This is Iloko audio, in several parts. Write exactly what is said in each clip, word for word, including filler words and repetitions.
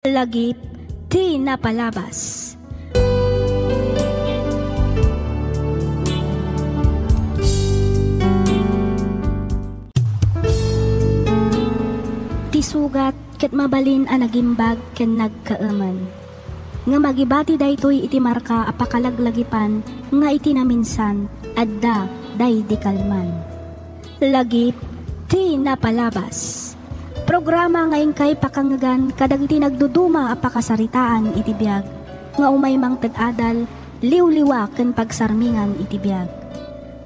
Lagip ti napalabas. Ti sugat ket mabalin a nagimbag ken nagkaemen. Ngem agibati daytoy iti marka a pakalaglagipan nga iti naminsan, adda daydi kalman. Lagip ti napalabas. Programa nga inkay pakangngegan kadagiti nagduduma a pakasaritaan iti biag, nga umay mangted adal, liwliwa ken pagsarmingan iti biag.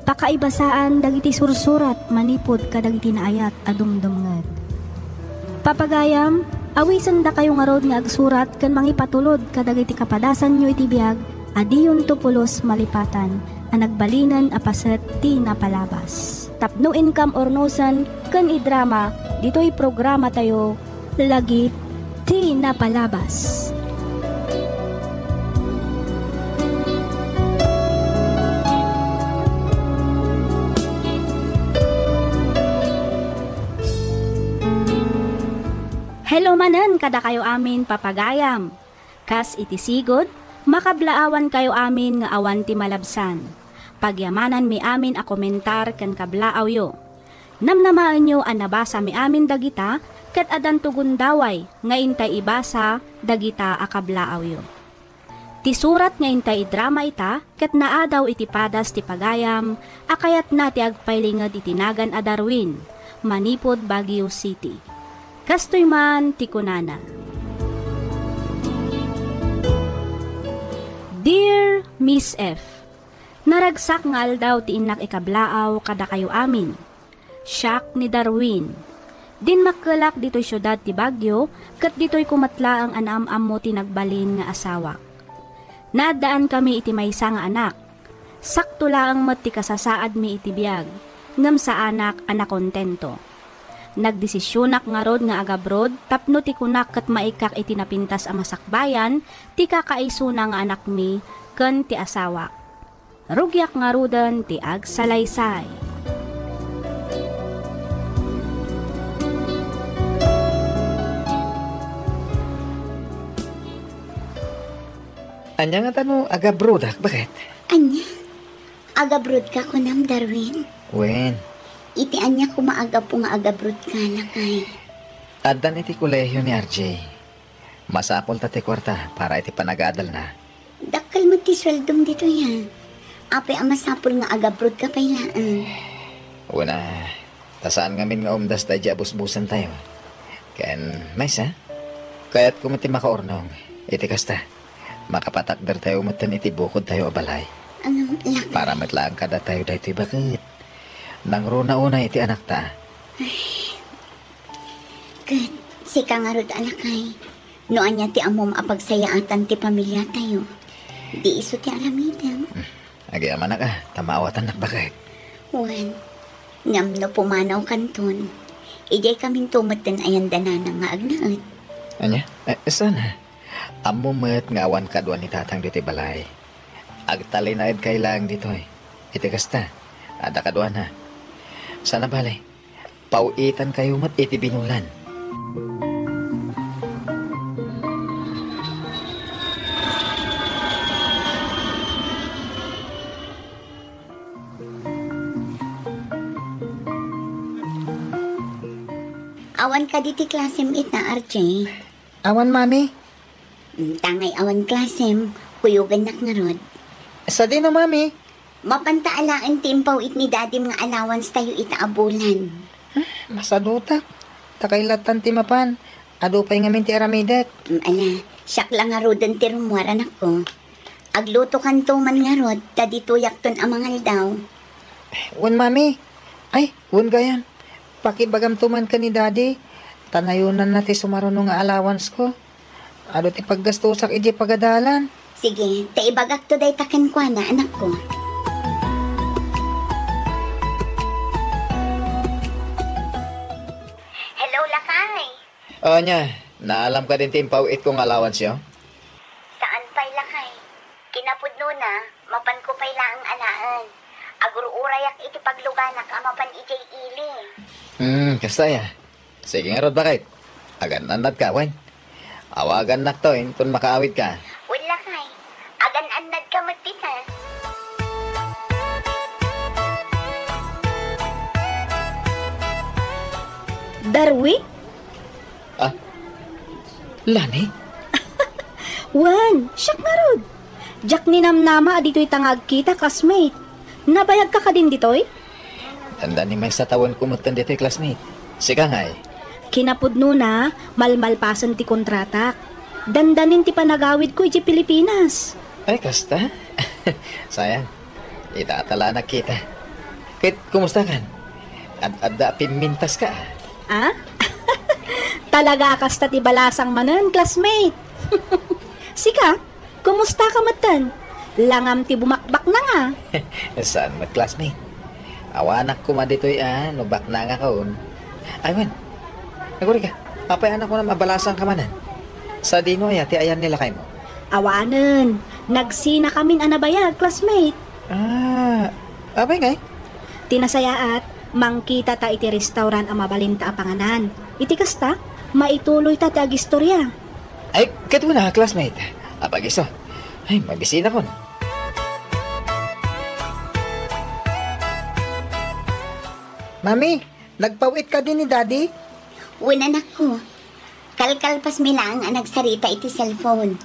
Pakaibasaan dagiti sursurat manipud kadagiti naayat a dumdumngeg. Papagayam, awisendakayo ngarud nga agsurat ken mangipatulod kadagiti kapadasanyo iti biag a diyonto pulos malipatan a nagbalinen a paset ti napalabas. Tapno inkam urnosen ken idrama ditoy programatayo, Lagip ti napalabas. Hello manen kadakayo amin, papagayam. Kas iti sigud, makablaawankayo amin nga awan ti malabsan. Pagyamananmi amin a komentar ken kablaawyo. Namnamaenyo a nabasami amin dagita ket addanto gundaway nga intay ibasa dagita a kablaawyo. Ti surat nga intay idrama ita ket naadaw iti padas ti pagayam a kayatna ti agpailinged iti nagan a Darwin manipud Baguio City. Kastoy man ti kunana, Dear Miss F, naragsak nga aldaw ti innak ikablaaw kadakayo amin. Siak ni Darwin. Dinmakkelak ditoy siudad ti Baguio, ket ditoy met laeng a naam-ammo ti nagbalin nga asawak. Naaddaankami iti maysa nga anak. Sakto laeng met ti kasasaadmi iti biag, ngem saanak a nakontento. Nagdesisionak ngarud nga agabroad tapno ti kunak ket maikkak iti napintas a masakbayan ti kakaisuna nga anakmi ken ti asawak. Rugiak ngaruden ti agsalaysay. Ania ngata no agabroadak, baket? Ania? Agabroad ka kunam, Darwin? Wen. Iti ania koma a gapu nga agabroad ka, lakay? Addan iti kolehio ni R J. Masapulta ti kuarta para iti panagadalna. Dakkel met ti sueldom ditoy, ha? Apay a masapul nga agabroad ka pay laeng? Wen a, ta saan ngamin nga umdas daydi a busbusentayo. Ken, maysa, kayatko met ti makaurnong. Iti kasta, makapatakdertayo metten iti bukodtayo a balay. Ano, lakay? Para met laeng kadatayo daytoy baket. Nangruna unay iti anakta. Ay, ket sika ngarud a lakay, no ania ti ammom a pagsayaatan ti pamiliatayo, di isu ti aramidem. Agyamanak a, ta maawatannak baket. Wen, ngem no pumanawkanton, idiay kaminto metten a yan da nanang nga agnaed. Ania? Eh, saan a? Ammom met nga awan kadua ni tatang ditoy balay. Agtalinaedkay laeng ditoy. Iti kasta, adda kaduana. Saan a bale, paw-itankayo met iti binulan. Awan kadi ti klasem ita, R J? Awan, Mami. Mm, tangay awan klasem, kuyogannak ngarud. Sadino, Mami? Mapanta alaen ti impaw-it ni Dadim nga allowance tayo ita a bulan. Hmm, masadutak. Ta kaylattan ti mapan. Adu pay ngamin ti aramidek. Mm, ala, siak la ngaruden ti rummuar, anakko. Aglutokanto man ngarud, ta ditoyakton a mangaldaw. Wen, Mami. Ay, wen gayam. Pakibagamto man ken ni Daddy. Ta nayonanna ti sumaruno nga allowance ko. Adu ti paggastosak idiay pagadalan. Sige, ta ibagakto dayta kenkuana, anakko. Hello, lakay. Ania, naalam kadin ti impaw-itko nga allowance-yo? Saan pay, lakay. Kinapudnona, mapanko pay laeng alaen. Agur-urayak iti pagluganak a mapan idiay ili. Hmm, kasta aya. Sige ngarud, baket. Agan-annadka, wen? Awagannak to, inton makaawidka. Wen lakay, agan-annadka met dita. Darwin? Ah, Lani? Wen, siak ngarud. Diak ninamnama a ditoyta nga agkita, classmate. Nabayagka kadin ditoy? Dandani maysa tawenko metten ditoy, classmate. Sika ngay? Kinapudnona, malmalpasen ti kontratak. Dandanin ti panagawidko idiay Pilipinas. Ay, kasta? Sayang. Ita ta la a nagkita. Ket, kumustakan? Ad-adda a pimmintaska, a? Ah? Talaga a kasta ti balasang manen, classmate. Sika, kumustaka metten? Langam ti bumakbaknang, a? Saan met, classmate? Awanak koma ditoy, a, no baknangakon. Ay, wen. Agurayka, apay a kunam a balasangka manen? Sadino aya ti ayan ni lakaymo? Awanen. Nagsinakamin a nabayag, classmate. Ah, apay ngay? Ti nasayaat, mangkitata iti restaurant a mabalinta a panganan. Iti kasta, maituloyta ti agistorya. Ay, ket wen a, classmate. Apag isu. Ay, mabisinakon. Mami, nagpaw-it kadi ni Daddy? Wen, anakko. Kalkalpasmi laeng a nagsarita iti cellphone.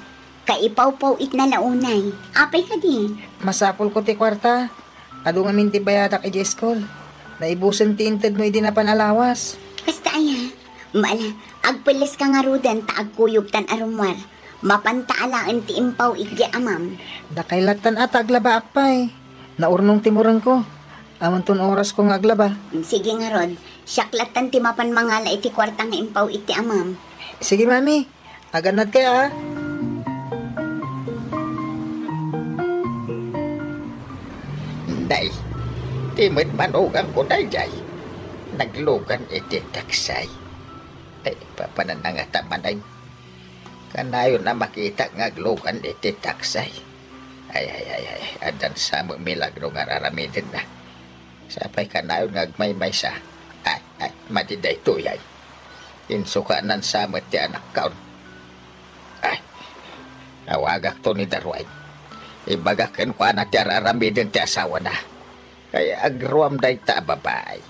Kaipawpaw-itna la unay. Apay kadi? Masapulko ti kuarta. Adu ngamin ti bayadak idiay iskul. Naibusen ti intedmo idi napan a lawas. Kasta aya? Mala, agpelleska ngaruden ta agkuyogtan a rummuar. Mapanta alaen ti impaw-it diay amam. Dakay lattan a ta aglabaak pay. Naurnong ti murengko. Amanton orasko nga aglaba. Sige ngarud, siak lattan ti mapan mangala iti kuarta nga impaw-it ti amam. Sige, mami. Agannad kaya, a? Day, ti met manugangko daydiay. Naglugan iti taksay. Ay, papananangata manen. Kanayon a makitak nga aglugan iti taksay. Ay, ay, ay, ay, addan sa met milagro nga araramidenna. Sapay kanayon nga agmaymaysa. Ay, ay, madi daytoy ay. Insukanan sa met ti anakkaon. Ay, awagakto ni Darwin. Ibagak kenkuana ti ar-aramiden ti asawana. Kay agruam dayta a babai.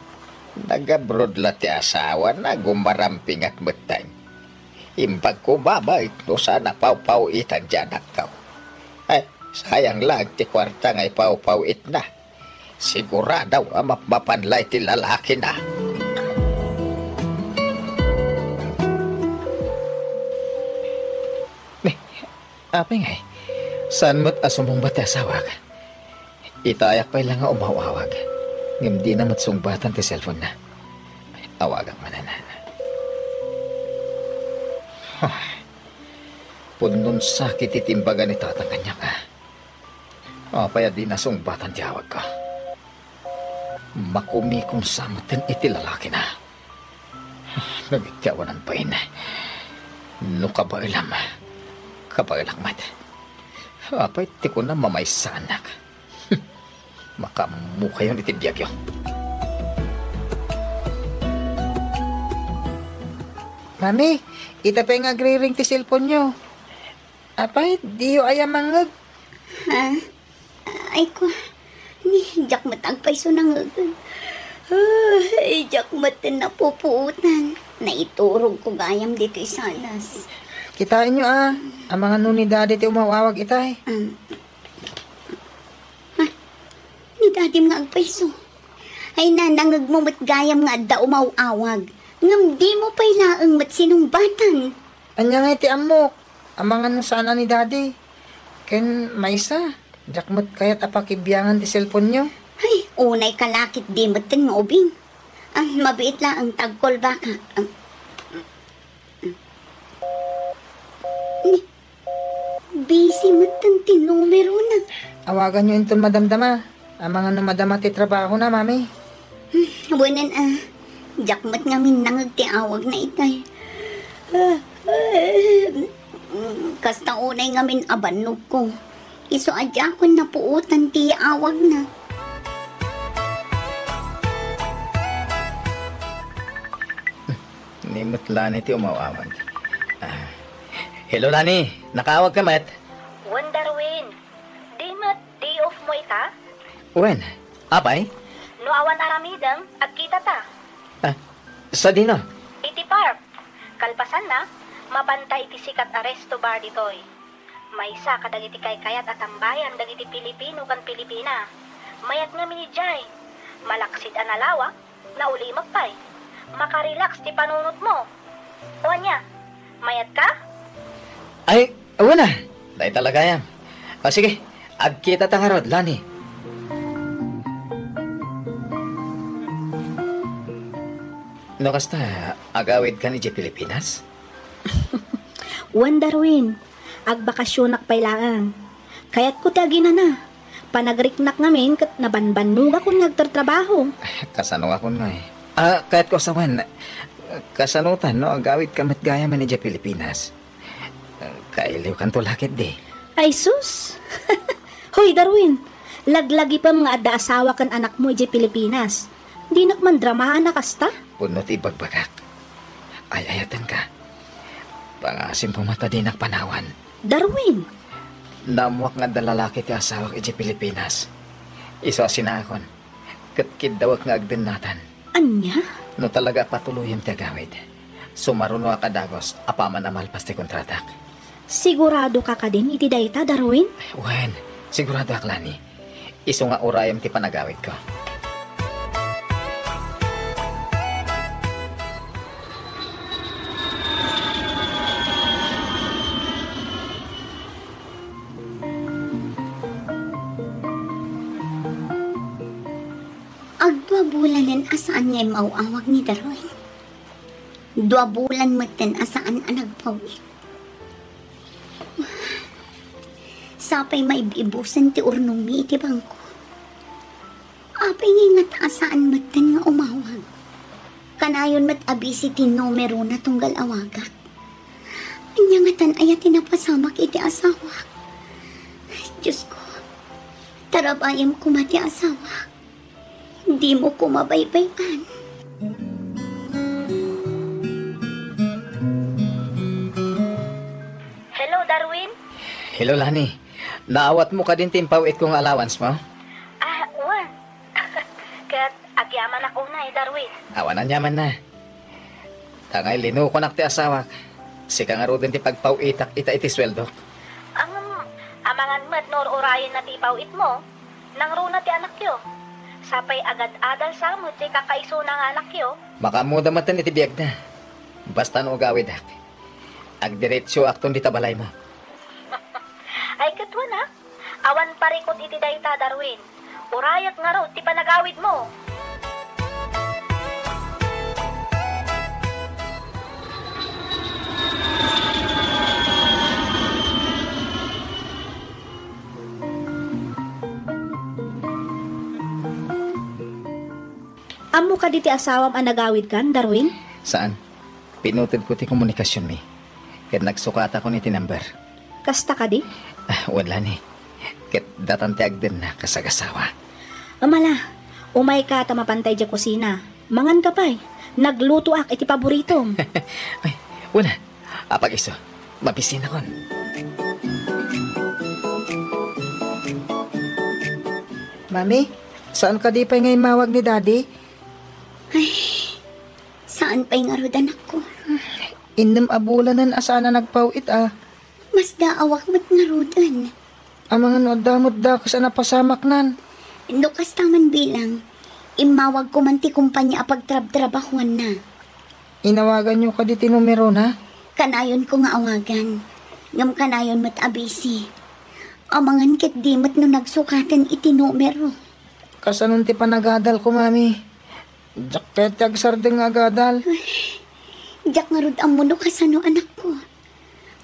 Nag-abroad la ti asawana, gumarampingat metten. Imbag ko, mama, no saan a pawpaw-itan ti anakkaw. Ay, sayang lang ti kuarta nga ipawpaw-itna. Sigurado a mapmapan la iti lalakina. Ni, apay ngay, saan met a sumungbat ti asawak? Itayak pay la nga umaw-awag, ngem dina met sungbatan ti cellphone na. Awagak manen. Pudnon sakit iti imbaga ni Tatang kaniak, a. Apay a dina sungbatan ti awagko? Makumikom sa metten iti lalakina. Nagitiawanan pay. No kabaelam, kabaelak met. Apay ti kunam a maysanak? Makaammokayon iti biagyo. Mami, ita pay nga agriring ti cellphone-yo. Apay, diyo aya mangngeg? Ha? Ay ko, ni, diak met agpayso nangngeg. Ay, diak met napupuotan. Naiturogko gayam ditoy salas. Kitaenyo, a, amangan no ni Daddy ti umaw-awag itay. Ah. Ha? Ni Dadim nga agpayso? Ay, nanangegmo met gayam nga adda umaw-awag. Ngem dimo pay laeng met sinungbatan. Ania ngay ti ammok? Amangan no saan a ni Daddy. Ken maysa, diak met kayat a pakibiangan ti cellphone-yo. Ay, unay ka la ket di metten nga ubing. Ah, mabiit laeng ta agkolbakak. Ah, ni, busy metten ti numerona. Awaganyo inton madamdama. Amangan no madama ti trabahona, Mami. Hmm, wen a. Diak met ngamin nangngeg ti awagna itay. Kasta unay ngamin a bannogko. Isu a diakon napuotan ti awagna. Ni met la ni ti umaw-awag. Ah, Hello, Lani. Nakaawag ka met? Wen, Darwin. Di met day off mo ita? Wen, apay? No awan aramidem, agkita ta. Ah, sadino? Iti park. Kalpasanna, mapanta iti sikat a resto bar ditoy. Maysa kadagiti kaykayat a tambayan dagiti Pilipino ken Pilipina. Mayat ngamin idiay. Malaksid a nalawak, naulimek pay. Makarelax ti panunotmo. O ania, mayatka? Ay, wen a. Dayta la gayam. O sige, agkita ta ngarud, Lani. No kasta, agawidkan idiay Pilipinas? Wen, Darwin, agbakasionak pay laeng. Kayatko ti aginana. Panagriknak ngamin ket nabanbannogakon nga agtartrabaho. Kasano nga kun ngay? Ah, kayatko a sawen, kasanotan no agawidka met gayamen idiay Pilipinas? Kailiwkanto la ketdi. Ay sus! Hoy, Darwin, laglagipem nga adda asawa ken anakmo idiay Pilipinas. Dinak mandramaan a kasta? Pudno ti ibagbagak. Ay-ayatenka. Pangasim koma ta dinak panawan. Darwin! Naammoak nga adda lalaki ti asawak idiay Pilipinas. Isu a sinaakon. Ket kiddawek nga agdennatan. Ania? No talaga a patuloyem ti agawid, sumarunoak a dagus apaman a malpas ti kontratak. Siguradoka kadin iti dayta, Darwin? Wen, siguradoak, Lani. Isu nga urayem ti panagawidko. Agdua bulanen a saan nga immaw-awag ni Darwin. Dua bulan metten a saan a nagpaw-it. Sapay maib-ibusen ti urnongmi iti bangko. Apay nga ingat a saan metten nga umawag? Kanayon met a busy ti numerona tunggal awagak. Ania ngatan aya ti napasamak iti asawak? Diosko, tarabayem koma ti asawak. Dimo koma baybay-an. Hello, Darwin? Hello, Lani. Naawatmo kadin ti impaw-itko nga allowance mo? Ah, wen. Ket agyamanak unay, Darwin. Awan aniamanna. Ta nga ilinukonak ti asawak, sika ngaruden ti pagpaw-itak ita iti sueldok. Ngem, amangan met no ur-urayenna ti ipaw-itmo, nangruna ti anakyo. Sapay agad-adal sa met ti kakaisuna nga anakyo. Makaammoda metten iti biagda. Basta no agawidak, agdiretsoakton dita balaymo. Ay, ket wen a. Awan parikut iti dayta, Darwin. Urayek ngarud ti panagawidmo. Ammo kadi ti asawam a nagawidkan, Darwin? Saan. Pinutedko ti komunikasionmi. Ket nagsukatakon iti number. Kasta kadi? Ah, wen, Lani. Ket datan ti agdenna kas agasawa. Amala, umayka ta mapanta idiay kusina. Manganka pay. Naglutoak iti paboritom. Ay, wen a. Apag-isu. Mabisinakon. Mami, saan kadi pay nga immawag ni Daddy? Ay, saan pay ngarud, anakko? Innem a bulanen a saan a nagpaw-it a. Masdaawak met ngaruden. Amangan no adda met dakes a napasamaknan. No kasta man bilang, immawagko man ti kompania a pagtrabtrabahuanna. Inawaganyo kadi ti numerona? Kanayonko nga awagan. Ngem kanayon met a busy. Amangan ket di met no nagsukaten iti numero. Kasanon ti panagadalko, Mami? Diak kayat ti agsardeng nga agadal. Ay, diak ngarud ammo no kasano, anakko.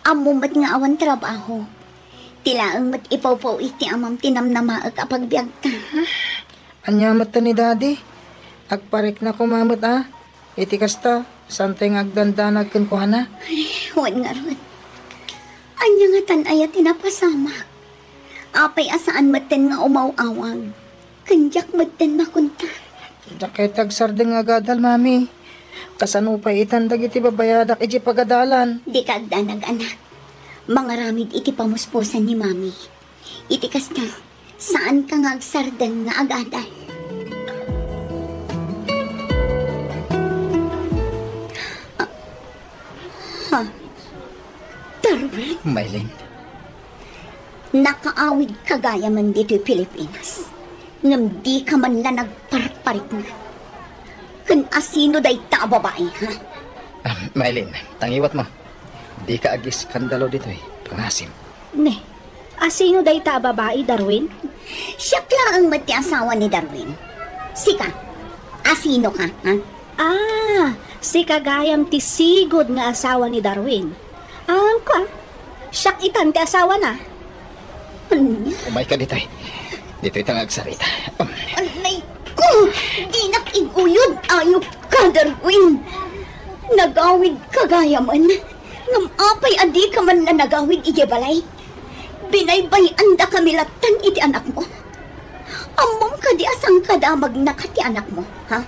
Ammom met nga awan trabaho. Ti laeng met ipawpaw iti amam ti namnamaek a pagbiagta. Ania met ni Daddy? Agparikna koma met a. Iti kasta, saantay nga agdandanag kenkuana. Ay, wen ngarud. Ania ngatan aya ti napasamak? Apay a saan metten nga umaw-awag? Ken diak metten makontak. Diak kayat ti agsardeng nga agadal, Mami. Kasano pay itan dagiti babayadak idiay pagadalan? Dika agdanag, anak. Mangaramid iti pamuspusan ni Mami. Iti kasta, saanka nga agsardeng nga agadal. Ah, ha? Darwin? Maylin. Nakaawidka gayamen ditoy Pilipinas, ngem dika man la nagparparikna. Ken asino dayta a babai, ha? Ah, Maylin, tangiwat mo. Dika agiskandalo ditoy pangasim. Ne, asino dayta a babai, Darwin? Siak laeng met ti asawa ni Darwin. Sika, asino ka, ha? Ah, sika gayam ti sigud nga asawa ni Darwin. Aamko, ah. Siak itan ti asawana. Ania? Umayka ditoy. Ditoy ta nga agsarita. Anay ko! Dinak iguyod, ayupka, Darwin. Nagawidka gayamen. Ngem apay a dika man la nagawid idiay balay? Binaybay-andakami latta iti anakmo. Ammom kadi a sangkadamagna ti anakmo, ha?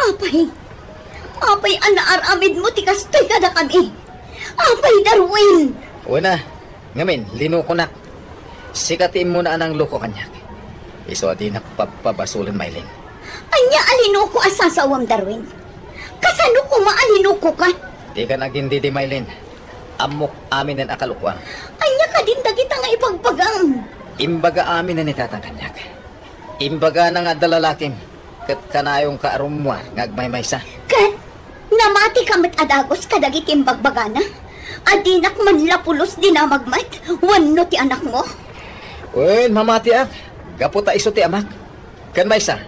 Apay, apay a naaramidmo ti kastoy kadakami? Apay, Darwin! Wen a, ngamin, linukonak. Sika ti immuna a nangloko kaniak. Isu a dinak pabpabasolen, Maylin. Ania a linuko a sasawam, Darwin? Kasano koma a linukoka? Dikan agindidi, Maylin. Ammok aminen a kalokoam. Ania kadin dagita nga ibagbagam? Imbaga aminen ni tatang kaniak. Imbagana nga adda lalakim, ket kanayonka a rummuar nga agmaymaysa. Ket namatika met a dagus kadagiti imbagbagana? A dinak man la pulos dinamag met wenno ti anakmo? Wen, mamatiak, gapu ta isu ti amak. Ken maysa,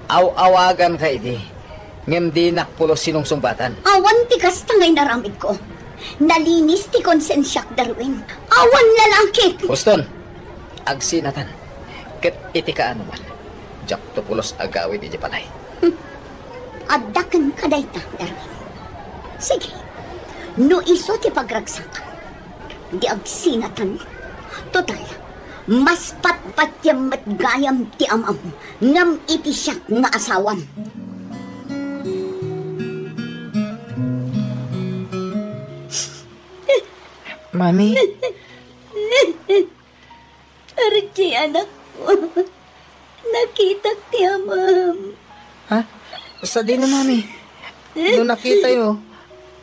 aw-awaganka idi, ngem dinak pulos sinungsungbatan. Awan ti kasta nga inaramidko. Nalinis ti konsensiak, Darwin. Awan lalakik! Boston, agsinatan. Ket iti kaanoman, diakto pulos agawid iti balay. Hmm. Adda kenka dayta, Darwin. Sige, no isu ti pagragsak, di agsinatan. Total, mas patpatiem met gayam ti amam ngem iti siak nga asawam. Mami. Arjay, anakko. Nakitak ti amam. Ha? Sadino, Mami? No nakitayo,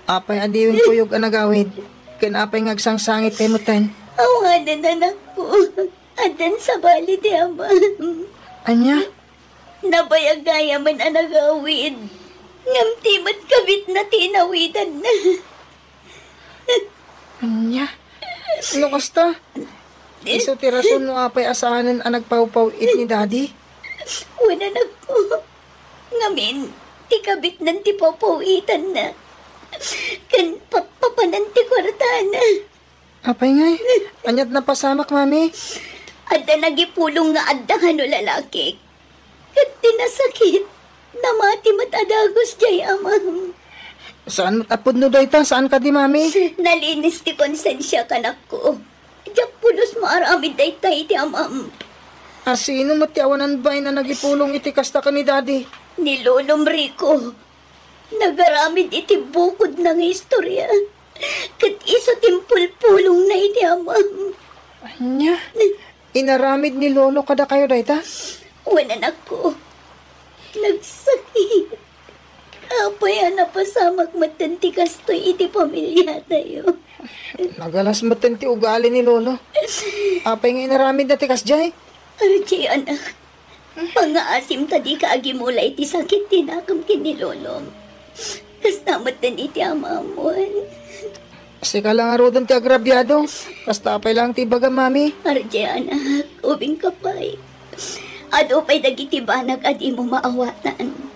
apay a diyon kuyog a nagawid? Ken apay nga agsangsangit kayo metten? Awanen, anakko. Addan sabali ti amam. Ania? Nabayag gayamen a nagawid. Ngem ti met kabitna ti inawidanna. Ania? No kasta, isu ti rason no apay a saanen a nagpawpaw-it ni Daddy? Wen, anakko. Ngamin, ti kabitnan ti pawpaw-itanna. Ken pappapanan ti kuartana. Apay ngay, aniat napasamak, Mami? Adda nagipulong nga adda kano lalakik. Ket ti nasakit, namati met a dagus jay amam. Saan met a pudno dayta? Saan kadi, Mami? Nalinis ti konsensiak, anakko. Diak pulos maaramid dayta iti amam. A sino met ti awanan bain a nagipulong iti kasta ken ni Daddy? Ni Lolom Rico. Nagaramid iti bukodna nga istorya. Ket isu ti impulpulongna iti amam. Ania? Inaramid ni Lolo kadakayo dayta? Wen, anakko. Nagsakit. Apay a napasamak metten ti kastoy iti pamiliatayo? Nagalas metten ti ugali ni Lolo. Apay nga inaramidna ti kasdiay? Arjay, anak. Pangngaasim ta dika agimula iti sakit ti nakem ken ni Lolom. Kasta metten iti amam, wen. Sika la ngaruden ti agrabiado. Kasta pay laeng ti ibagam, Mami. Arjay, anak, ubingka pay. Adu pay dagiti banag a dimo maawatan.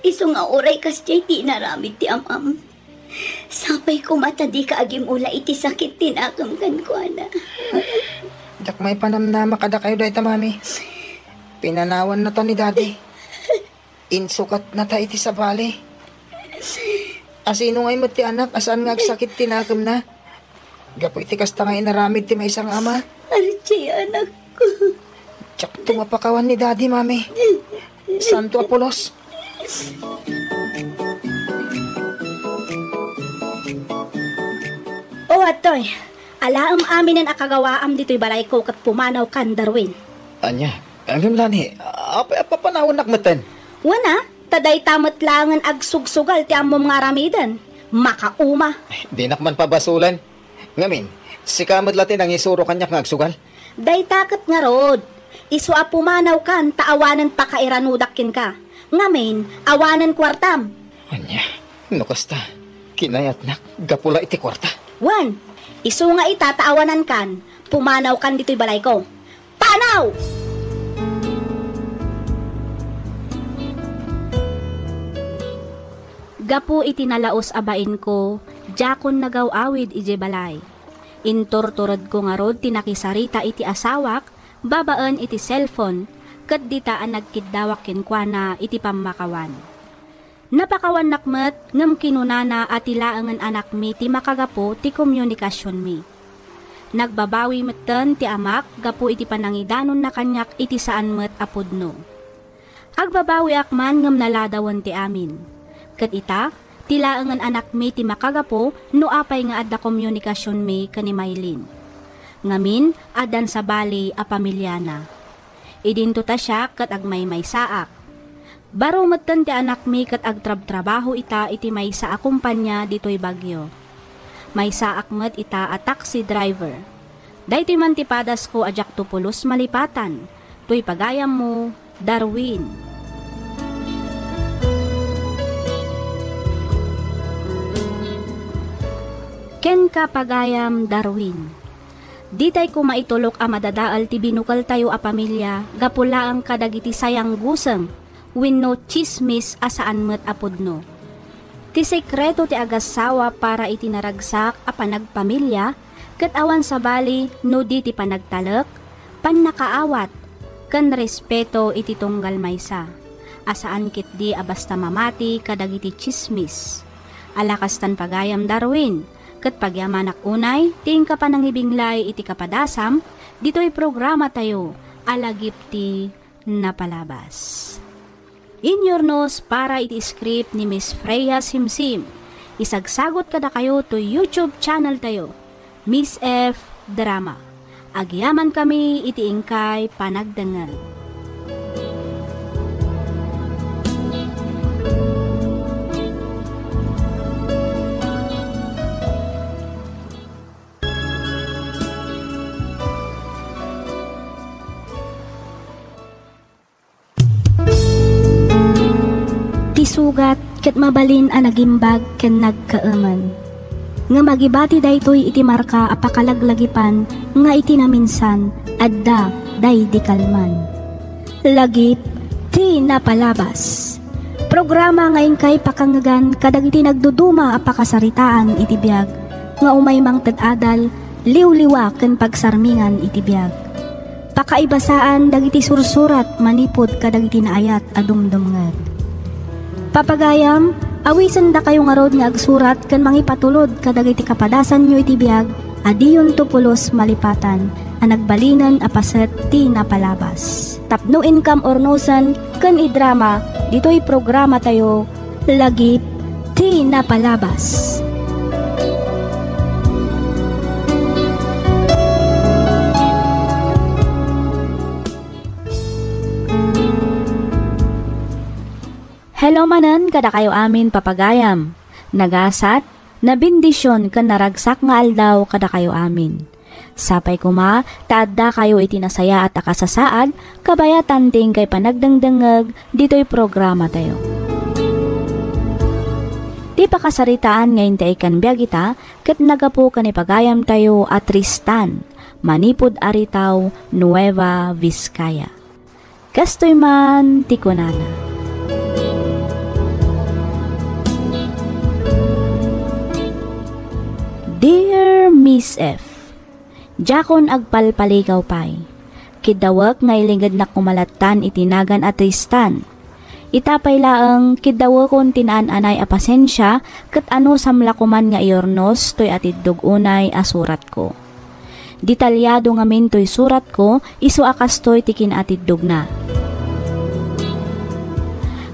Isu nga uray kasdiay ti inaramid ti amam. Sapay koma ta dika agimula iti sakit ti nakem kenkuana. Diak maipanamnama kadakayo dayta, Mami. Pinanawannata ni Daddy. Insukatnata iti sabali. A sino ngay met ti anak a saan nga agsakit ti nakemna? Gapu iti kasta nga inaramid ti maysa nga ama. Archie, anakko. Diakto mapakawan ni Daddy, Mami. Santo a pulos. O, atoy. Alaem aminen a kagawaam ditoy balayko ket pumanawkan, Darwin. Ania? Ngem lani, apay a papanawennak metten? Wen a, ta dayta met laengen agsugsugal ti ammom nga aramiden. Makauma. Dinak man pabasolen. Ngamin, sika met la ti nangisuro kaniak nga agsugal? Dayta ket ngarud, isu a pumanawkan ta awanen pakairanudak kenka. Ngamin, awanen kuartam. Ania, no kasta, kinayatnak gapu la iti kuarta. Wen, isu nga ita ta awanankan, pumanawkan ditoy balayko. Panaw! Gapu iti nalaus a bainko, diakon nagaw-awid idiay balay. Inturturedko ngarud ti nakisarita iti asawak babaen iti cellphone, ket dita a nagkiddawak kenkuana iti pammakawan. Napakawannak met ngem kinunana a ti laengen anakmi ti makagapu ti komunikasionmi. Nagbabawi metten ti amak gapu iti panangidanonna kaniak iti saan met a pudno. Agbabawiak man ngem naladawen ti amin. Ket ita, ti laengen anakmi ti makagapu no apay nga adda komunikasionmi ken ni Maylin. Ngamin, addan sabali a pamiliana. Idinto ta siak ket agmaymaysaak. Baro metten ti anakmi ket agtrabtrabaho ita iti maysa a kompania ditoy Baguio. Maysaak met ita a taxi driver. Daytoy man ti padasko a diakto pulos malipatan. Toy pagayammo, Darwin. Kenka, pagayam Darwin. Ditay koma itulok a madadael ti binukeltayo a pamilya gapu laeng kadagiti sayangguseng wenno tsismis a saan met a pudno. Ti sekreto ti agassawa para iti naragsak a panagpamilya ket awan sabali no di ti panagtalek, pannakaawat, ken respeto iti tunggal maysa, a saan ketdi a basta mamati kadagiti tsismis. Ala kastan, pagayam Darwin, ket pagyamanak unay ti inka panangibinglay iti kapadasam ditoy programatayo a Lagip ti Napalabas. Inyurnos para iti script ni Miss Freya Simsim. Isagsagot kadakayo toy YouTube channel tayo, Miss F Drama. Agyamankami iti inkay panagdengngeg. Ti sugat ket mabalin a nagimbag ken nagkaemen. Ngem agibati daytoy iti marka a pakalaglagipan nga iti naminsan, adda daydi kalman. Lagip ti Napalabas. Programa nga inkay pakangngegan kadagiti nagduduma a pakasaritaan iti biag nga umay mangted adal, liwliwa ken pagsarmingan iti biag. Pakaibasaan dagiti sursurat manipud kadagiti naayat a dumdumngeg. Papagayam, awisendakayo ngarud nga agsurat ken mangipatulod kadagiti kapadasanyo iti biag a diyonto pulos malipatan a nagbalinen a paset ti napalabas. Tapno inkam urnosen ken idrama ditoy programatayo, Lagip ti Napalabas. Hello manen kadakayo amin, papagayam. Nagasat, nabendision ken naragsak nga aldaw kadakayo amin. Sapay koma ta addakayo iti nasayaat a kasasaad kabayatan ti inkay panagdengdengngeg ditoy programatayo. Ti pakasaritaan nga intay ikkan biag ita ket naggapu ken ni pagayamtayo a Tristan, manipud Aritao, Nueva Vizcaya. Kastoy man ti kunana. Dear Miss F, diakon agpalpaligaw pay. Kiddawek nga ilingednak koma lattan iti nagan a Tristan. Ita pay laeng, kiddawekon ti naan-anay a pasensia ket anusam la koman nga iurnos toy atiddog unay a suratko. Detalyado ngamin toy suratko, isu a kastoy ti kinaatiddogna.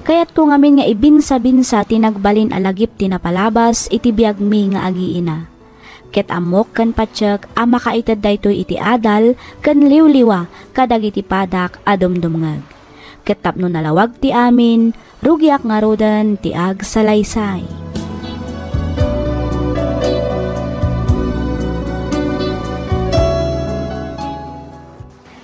Kayatko ngamin nga ibinsa-binsa ti nagbalin a lagip ti napalabas iti biagmi nga agiina. Ket ammok ken patiek a makaited daytoy iti adal ken liwliwa kadagiti padak a dumdumngeg. Ket tapno nalawag ti amin, rugiak ngaruden ti agsalaysay.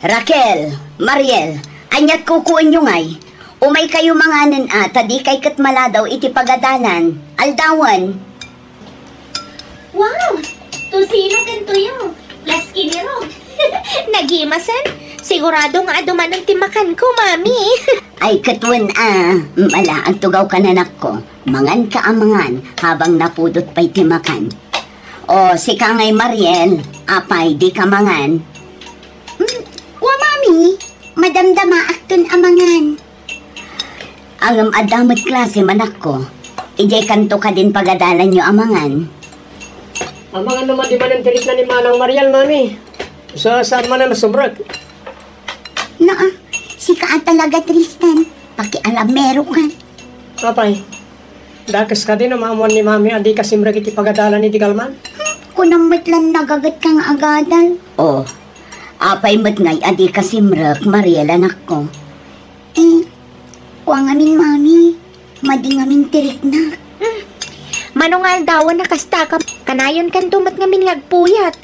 Raquel, Mariel, aniat kukuenyo ngay? Umaykayo manganen a, ta dikay ket maladaw iti pagadalan. Aldawen. Wow! Tocino ken tuyo, plus kinirog. Nagimasen? Sigurado nga adu manen ti makanko, Mami. Ay, ket wen a, mala, agtugawka, anakko. Manganka a mangan habang napudot pay ti makan. O, sika ngay, Mariel, apay, dika mangan? Hmm, kua, Mami, madamdamaakton a mangan. Ngem adda met klase, anakko. Idiay kanto kadin pagadalanyo a mangan. Amangan no madi manen ti rikna ni Manang Mariel, Mami. Sa, saan manen a sumrek? Naa, sika a talaga, Tristan. Pakialameroka. Apay, dakes kadi no maamuan ni Mami a dika simrek iti pagadalan iti galman? Kunam met lan nagagetka nga agadal. O, apay met ngay a dika simrek, Mariel, anakko? Eh, kua ngamin, Mami. Madi ngamin ti riknak. Hmm. Mano nga aldawen a kasta ka, kanayonkanto met ngamin nga agpuyat.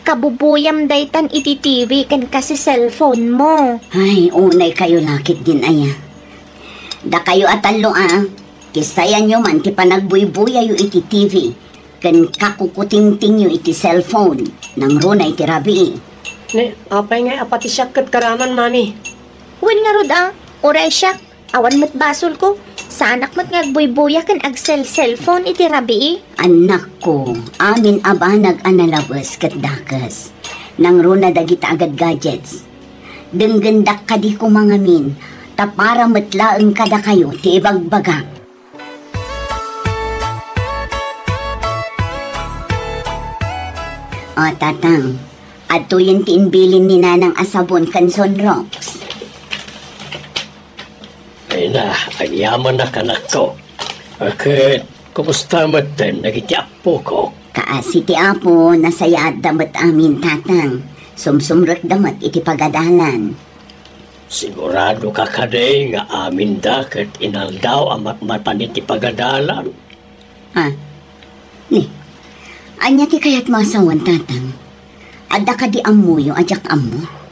Kabubuyam daytan iti T V ken kasi cellphone mo. Ay, unaykayo la ketdin aya. Dakayo a tallo a, kisayanyo man ti panagbuybuyayo iti T V ken kakukutingtingyo iti cellphone, nangruna iti rabii. Ni, apay ngay a pati siak ket karaman, Mami? Wen ngarud a, uray siak, awan met basolko. Saanak met nga agbuybuya ken agsel-cellphone iti rabii. Anakko, amin a banag a nalabes ket dakes. Nangruna dagita a gadgadgets. Denggendak kadi koma ngamin, ta para met laeng kadakayo ti ibagbagak. O, Tatang, adtoyen ti imbilin ni Nanang a sabon ken Sunrox. Ay na, agyamanak, anakko. Ket, kumusta metten dagiti appokok? Kaasi ti Apo, nasayaatda met amin, Tatang. Sumsumrekda met iti pagadalan. Siguradoka kadi nga aminda ket inaldaw a matmatan iti pagadalan? Ah, ni, ania ti kayatmo a sawen, Tatang? Adda kadi ammoyo a diak ammo?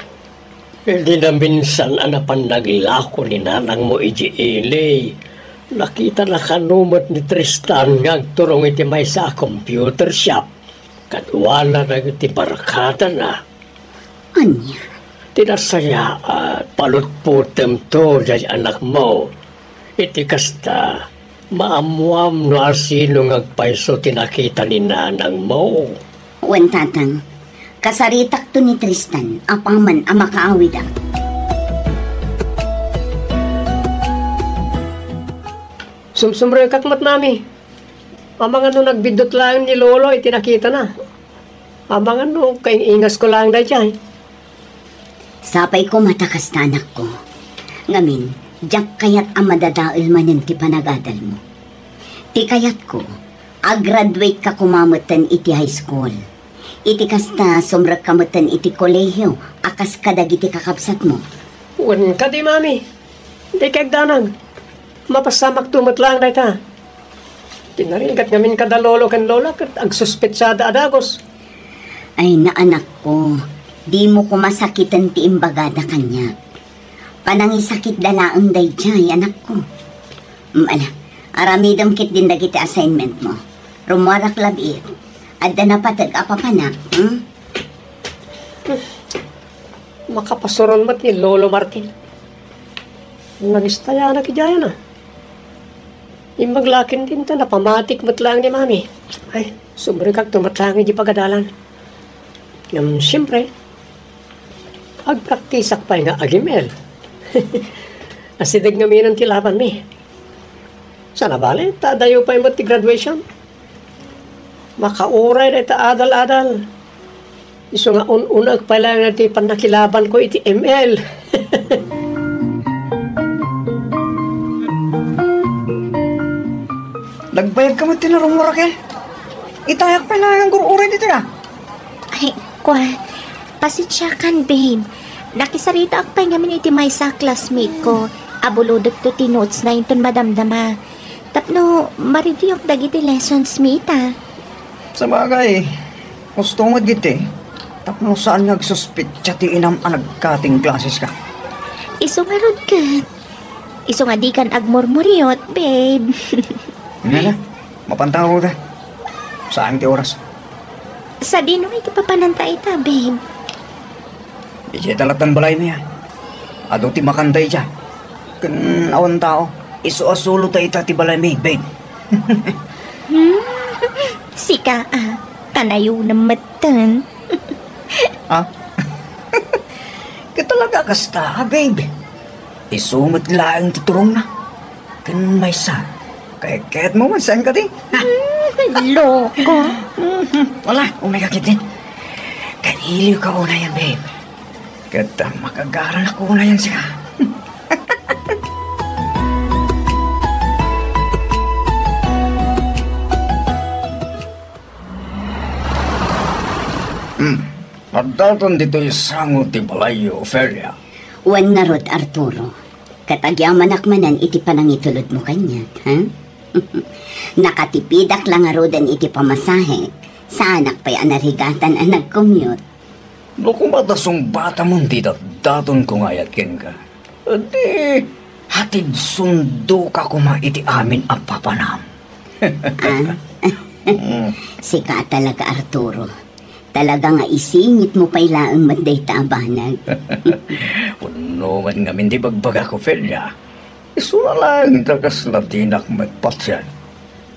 Idi naminsan a napan naglako ni nanangmo idiay ili, nakitana kano met ni Tristan nga agturong iti maysa a computer shop. Kaduana dagiti barkadana. Ania? Ti nasayaat, palutpotemto diay anakmo. Iti kasta, maammuam no asino nga agpayso ti nakita ni nanangmo. Wen, Tatang, kasaritakto ni Tristan apaman a makaawidak. Sumsumrekak met, Mami. Amangan no nagbiddut laeng ni Lolo iti nakitana. Amangan no kaing-ingasko laeng daydiay. Sapay koma ta kasta, anakko. Ngamin, diak kayat a madadael manen ti panagadalmo. Ti kayatko, agraduate ka koma metten iti high school. Iti kasta, sumrekka metten iti kolehio a kas kadagiti kakabsatmo. Wen kadi, Mami. Dikay agdanag. Mapassamakto met laeng dayta. Ti narigat ngamin kada lolo ken lola ket agsuspetsada a dagus. Ay, anakko, dimo koma sakiten ti imbagada kaniak. Panangisakitda laeng daydiay, anakko. Mm, ala, aramidem ketdin dagiti assignmentmo. Rummuarak labiit. Adda napateg a papanak, hmm? Makapasuron met ni Lolo Martin. Nagistayanak idiay a. Imbag laeng dinta, napamatik met laeng ni Mami. Ay, sumrekakto met laeng idiay pagadalan. Ngem, siempre, agpraktisak pay nga agim-el. Asideg ngamin ti labanmi. Sana bale, ta adayo pay met ti graduation. Makauray dayta adal-adal. Isu nga un-unaek pay laeng ti pannakilabanko iti M L. Nagbayag ka met ti narungo, Raquel? Itayak pay laeng gur-uray ditoy a. Ay, kua, pasensiakan, babe. Nakisaritaak pay ngamin iti maysa a classmate ko. Abulodekto ti notes na inton madamdama. Tapno ma-review-ak dagiti lessons mi ita. Sabagay, husto met diti. Tapno saan nga agsuspetsa ti inam a nag-cutting classes ka. Isu ngarud ket. Isu nga dikan agmurmuriot, babe. Nga na, mapanta ako ta. Saan ti oras? Sadino nga iti papananta ita, babe? Idiay ta lattan balaymi a. Adu ti makanta idiay. Ken awan tao. Isu a solo ta ita ti balaymi, babe. Hmm? Sika a, kanayonam metten. Ah? Ket talaga kasta, babe. Isu met laeng ti turongna. Ken maysa, kayatmo man saan kadi? Hmm, loko. Mhm. Wala, umay ka ketdi. Kailiw ka unayen, babe. Ket, ah, makagaran ako unayen sika. Hmm. Addaton ditoy sango ti balayyo, Ofelia. Wen ngarud, Arturo. Ket agyamanak manen iti panangitulodmo kaniak, ha? Nakatipidak la ngaruden iti pamasahe. Saanak pay a narigatan a nag-commute. No koma ta sungbatamon ti datdaton ko nga ayat kenka, di hatidsundoka koma iti amin a papanam. Ah? Mm. Sika talaga, Arturo. Talaga nga isingitmo pay laeng met dayta a banag. Wenno met ngamin ti ibagbagak, Ofelia. Isuna laeng ta kasla dinak met patien.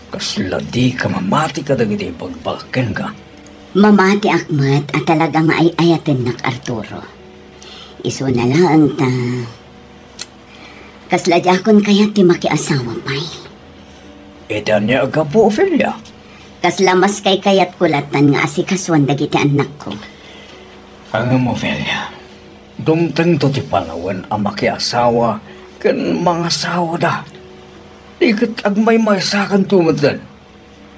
Kasla dika mamati kadagiti ibagbagak kenka. Mamatiak met a talaga nga ay-ayatennak, Arturo. Isuna laeng ta kasla diakon kayat ti makiasawa pay. Iti ania a gapu, Ofelia? Kasla mas kaykayatko lattan nga asikasuan dagiti annakko. Ngem, Ofelia, dumtengto ti panawen a makiasawa ken mangasawada. Di ket agmaymaysakanto metten.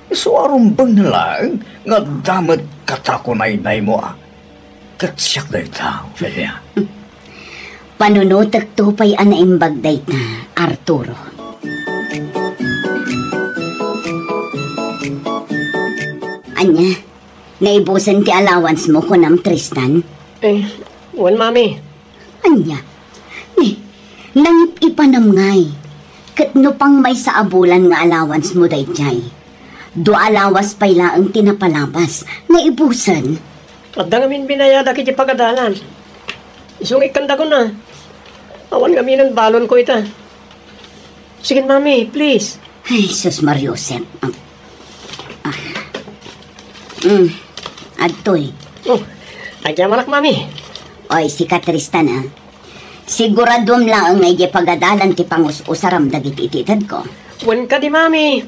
Isu a rumbeng laeng nga adda met katakunaynaymo a. Ket siak dayta, Ofelia. Panunotekto pay a naimbag dayta, Arturo. Ania, naibusen ti allowance mo, kunam, Tristan? Eh, wen, Mami. Ania? Ni, nangip-ipanam ngay. Ket no pangmaysa a bulan nga allowance mo daydiay, dua a lawas pay laeng ti napalabas, naibusen. Adda ngamin binayadak iti pagadalan. Isu nga ikkandakon a. Awan ngaminen balonko ita. Sige, Mami, please. Ay, sus, Mariusep. Ah. Ah. Mm. Adtoy. Oh, agyamanak, Mami. Oy, sika, Tristan, ah. Siguraduam laeng nga idiay pagadalan ti pangus-usaram dagiti itedko. Wen kadi, Mami.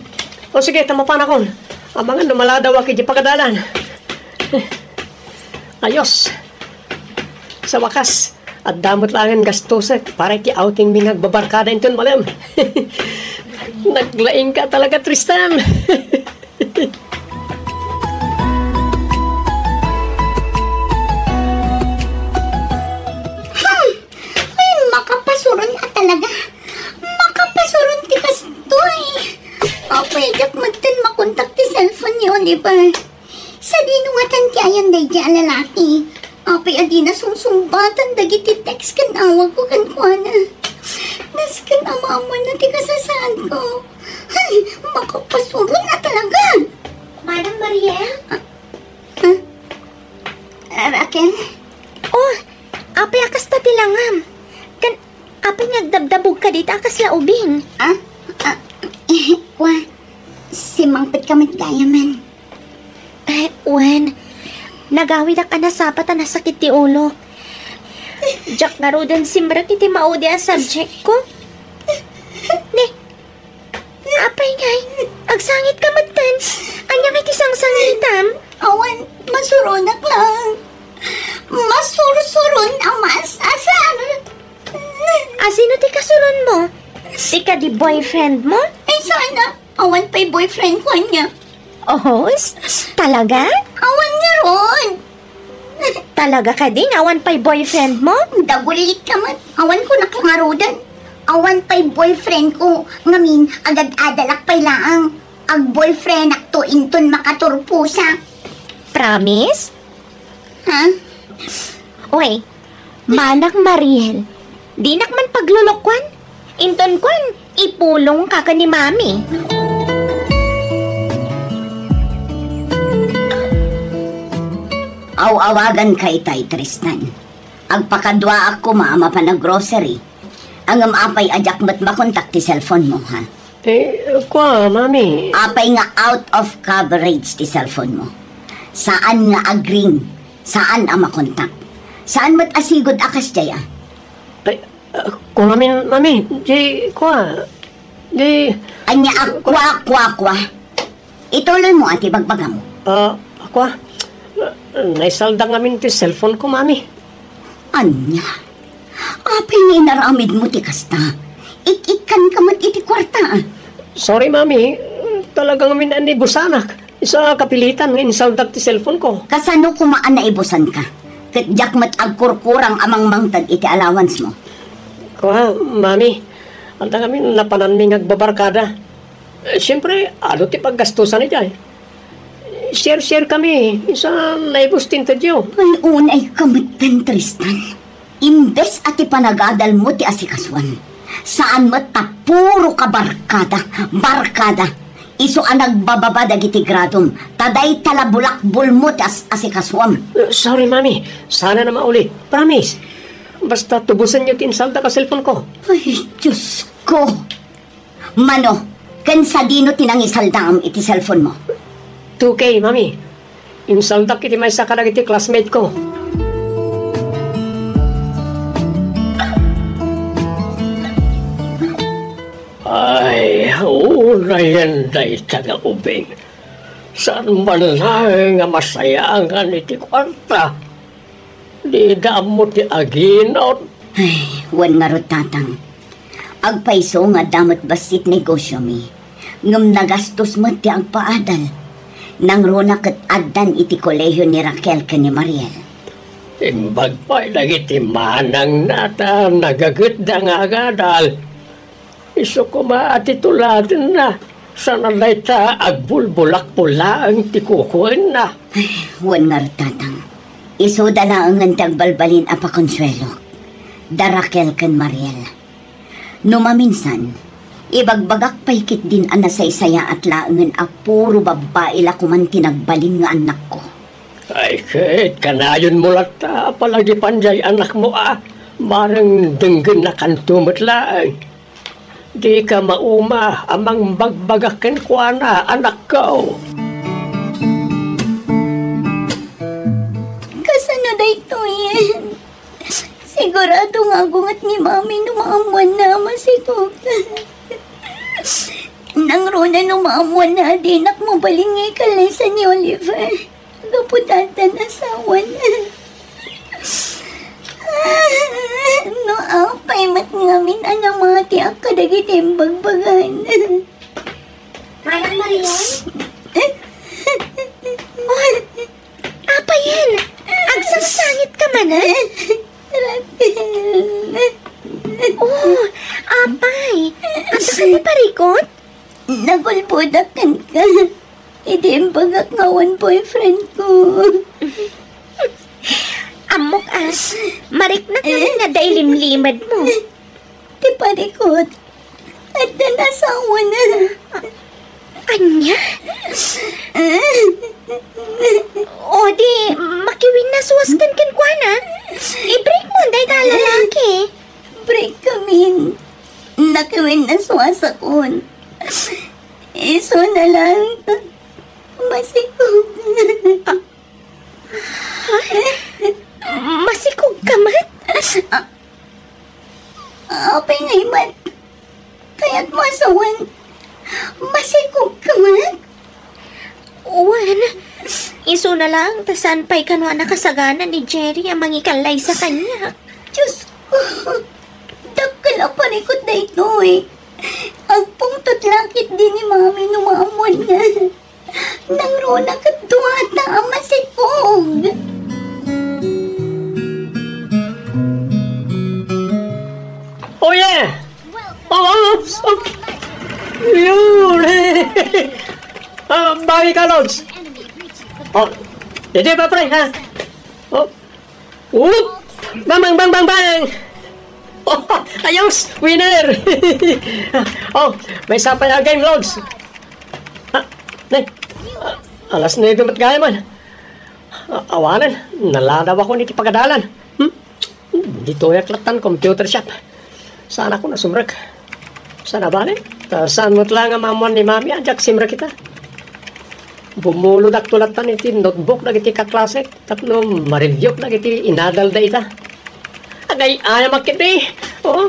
O sige, ta mapanakon. Amangan no maladawak idiay pagadalan. Ayos. Sa wakas, adda met laengen gastusek para iti outing mi nga agbabarkada inton malem. Naglaingka talaga, Tristan. Hmm. Ay, makapasuron a talaga. Makapasuron ti kastoy. Apay, diak metten makontak ti cellphone ni Oliver. Sadino ngatan ti ayan daydiay a lalaki? Apay a dina sungsungbatan dagiti text ken awagko kenkuana. Nasken a maammoanna ti kasasaadko. Ay, makapasuron a talaga! Manang Mariel? Ah, ah? Ah, Raquel? Oh, apay a kasta ti langam? Ken apay nga agdabdabogka dita a kasla ubing? Ah? Ah, eh, kua, simmangpetka met gayamen. Eh, wen, nagawidak a nasapa ta nasakit ti ulok. Diak ngaruden simrek iti maudi a subject ko. Ni, apay ngay, agsangitka metten. Ania ngay ti sangsangitam? Awan, masuronak lang. Masursuron a maas-asar. Asino ti kasuronmo? Ti kadi boyfriendmo? Ay, sana. Awan pay boyfriendko ania. Oh, s-, Talaga? Awan ngarud. Talaga kadi nga awan pay boyfriend mo? Dagulit ka met. Awan ko nakangaruden. Awan pay boyfriend ko. Ngamin, agad-adalak pay laang. Ag-boyfriendakto inton makaturposak. Promise? Ha? Uy, Manang Mariel, dinak man paglulukuan. Inton kuan, ipulongka ken ni Mami. Aw-awaganka itay, Tristan. Agpakaduaak koma a mapan a grocery. Ngem apay a diak met makontak ti cellphone mo, ha? Eh, kua, Mami. Apay nga out of coverage ti cellphone mo? Saan nga agring, saan a makontak. Saan met a sigud a kasdiay, a? Ay, ah, kua ngamin, Mami. Di, kua. Di. Ania a kua, kua, kua? Ituloy mo, a, ti bagbagam. Ah, kua. Naisaldak ngamin ti cellphone ko, Mami. Ania? Apay nga inaramid mo ti kasta? Ik-ikkan ka met iti kuarta, a. Sorry, Mami. Talaga ngamin a naibusanak. Isu a kapilitan nga insaldak ti cellphone ko. Kasano koma a naibusanka? Ket diak met agkurkurang a mangmangted iti allowance mo. Kua, Mami. Adda ngamin napananmi nga agbabarkada. Eh, siempre, adu ti paggastosan idiay. Share-share kami, isu a naibus ti intedyo. Ay, unay ka metten, Tristan. Imbes a ti panagadal mo ti asikasuan, saan met ta puro ka barkada, barkada. Isu a nagbababa dagiti gradom, ta dayta la bulakbol mo ti as-, asikasuam. Eh, sorry, Mami. Saan a mauli. Promise. Basta tubusenyo ti insaldak a cellphone ko. Ay, Diyos ko. Mano, ken sadino ti nangisaldaam iti cellphone mo? Two K, Mami. Insaldak iti maysa kadagiti classmate ko. Ay, unayen dayta nga ubing. Saan man laeng a masayangan iti kuarta? Dida ammo ti aginot. Ay, wen ngarud, Tatang. Agpayso nga adda met bassit negosyomi, ngem nagastos met ti agpaadal. Nangruna ket addan iti kolehiyo ni Raquel ken ni Mariel. Imbag pay dagiti manangna ta nagagutda nga agadal. Isu koma a tituladenna, saan a dayta agbulbulakbol laeng ti kukuenna. Ay, wen ngarud, Tatang. Isuda laengen ti agbalbalin a pakonsuelok, da Raquel ken Mariel. No maminsan, ibagbagak pay ketdin a nasaysayaat laengen a puro babbai la koman ti nagbalin nga annakko. Ay, ket kanayonmo latta a palagipan diay anakmo a, bareng denggennakanto met laeng. Dika mauma a mangbagbagak kenkuana, anakko. Kasano daytoyen? Sigurado nga agunget ni Mami no maammoanna a masikog. Nangruna no maammoanna a dinak mabalin nga ikallaysa ni Oliver. Gapu ta addan asawan. No apay met ngamin a namatiak kadagiti imbagbagan. Manang Marian? Oh, apayen? Agsangsangit ka man, a? Raquel. Oh, apay. Adda ka ti parikut? Nagulbodak kenka. Idi imbagak nga awan boyfriend ko. Ammok a, mariknak ngamin nga adda ilimlimed mo. Ti parikut, addan asawana. Ania? O di, makiwinnasuas kenkuana. I-break mo dayta a lalaki. Break kamin. Nakiwinnasuasakon. Isuna lang. Masikog. Masikog ka met? A-, apay ngay met? Kayatmo a sawen, masikog ka met? Wen, isuna lang ta saan pay kano a nakasagana ni Jerry a mangikallaysa kaniak. Diyos ko, dakkel a parikut daytoy. Agpungtot la ketdi ni Mami no maammoanna. Nangruna ket duada a masikog. Oh, yeah! Oh, oh, oh. Yun! Ah, bawi ka, Lods. Oh, hindi pa, pre, ha? Oh. Whoop! Bang, bang, bang, bang, bang! Oh, ayos! Winner! Oh, may isa pa yung game, Lods. Ah, ne. Ah, alas nuebe met gayam man. Ah, awanen, naladaw ako niti pagadalan. Hmm? Ditoyak lattan computer shop. Saan ako nasumrek? Saan a bale? Ta saan met la nga maammuan ni Mami a diak simrek ita? Bumulodakto lattan iti notebook dagiti kaklasek tapno ma-review dagiti inadalda ita. Agay-ayamak iti. Oh.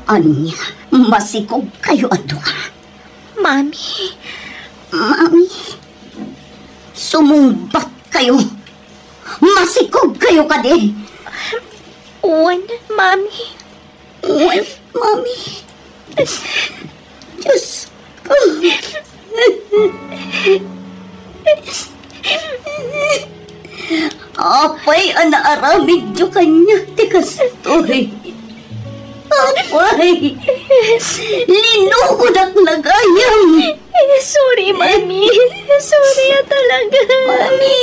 Ania, masikog kayo a dua. Mami. Mami, sumungbat kayo. Masikog kayo kadi. Wen, Mami. Wen, Mami. Diyos ko. Apay a naaramidyo kaniak ti kastoy? Apay, linukodak la gayam. Eh, sorry, Mami. Sorry a talaga. Mami,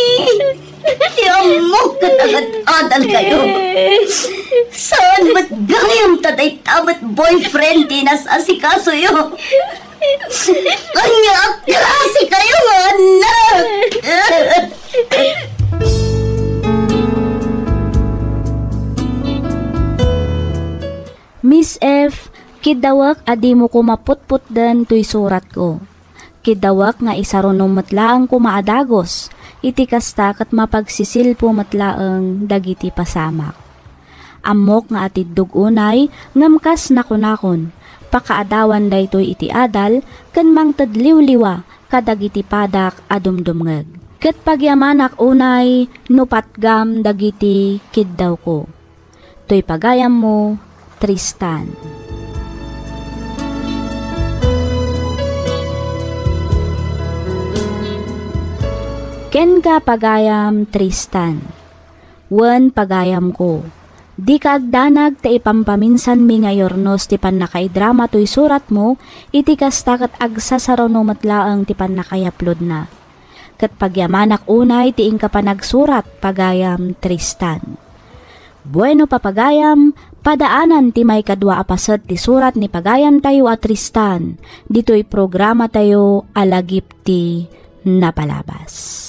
ti ammok ket agad-adal kayo. Eh. Saan met gayam ta dayta met boyfriend ti nasasikasoyo? Ania a klase kayo nga anak? Miss F, kiddawek a dimo koma putputden toy suratko. Kiddawek nga isarunom met laeng koma a dagus, iti kasta ket mapagsisilpo met laeng dagiti pasamak. Ammok nga atiddog unay, ngem kas nakunakon, pakaadawan daytoy iti adal ken mangted liwliwa kadagiti padak a dumdumngeg. Ket pagyamanak unay no patgam dagiti kiddawko. Toy pagayammo, Tristan. Kenka, pagayam Tristan. Wen, pagayamko, dika agdanag ta ipampaminsanmi nga iurnos ti pannakaidrama toy suratmo, iti kasta ket agsasaruno met laeng ti pannakaiaplodna. Ket pagyamanak unay ti inka panagsurat, pagayam Tristan. Bueno, papagayam, padaanan ti maikadua a paset ti surat ni pagayamtayo a Tristan, ditoy programatayo a Lagip ti Napalabas.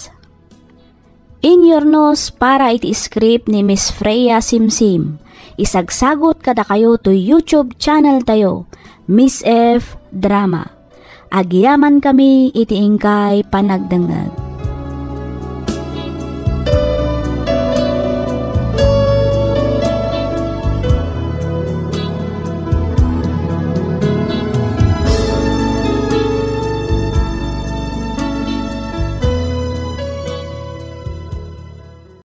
Inyurnos para iti script ni Miss Freya Simsim. Isagsagut kadakayo toy YouTube channel tayo, Miss F Drama. Agyamankami iti inkay panagdengngeg.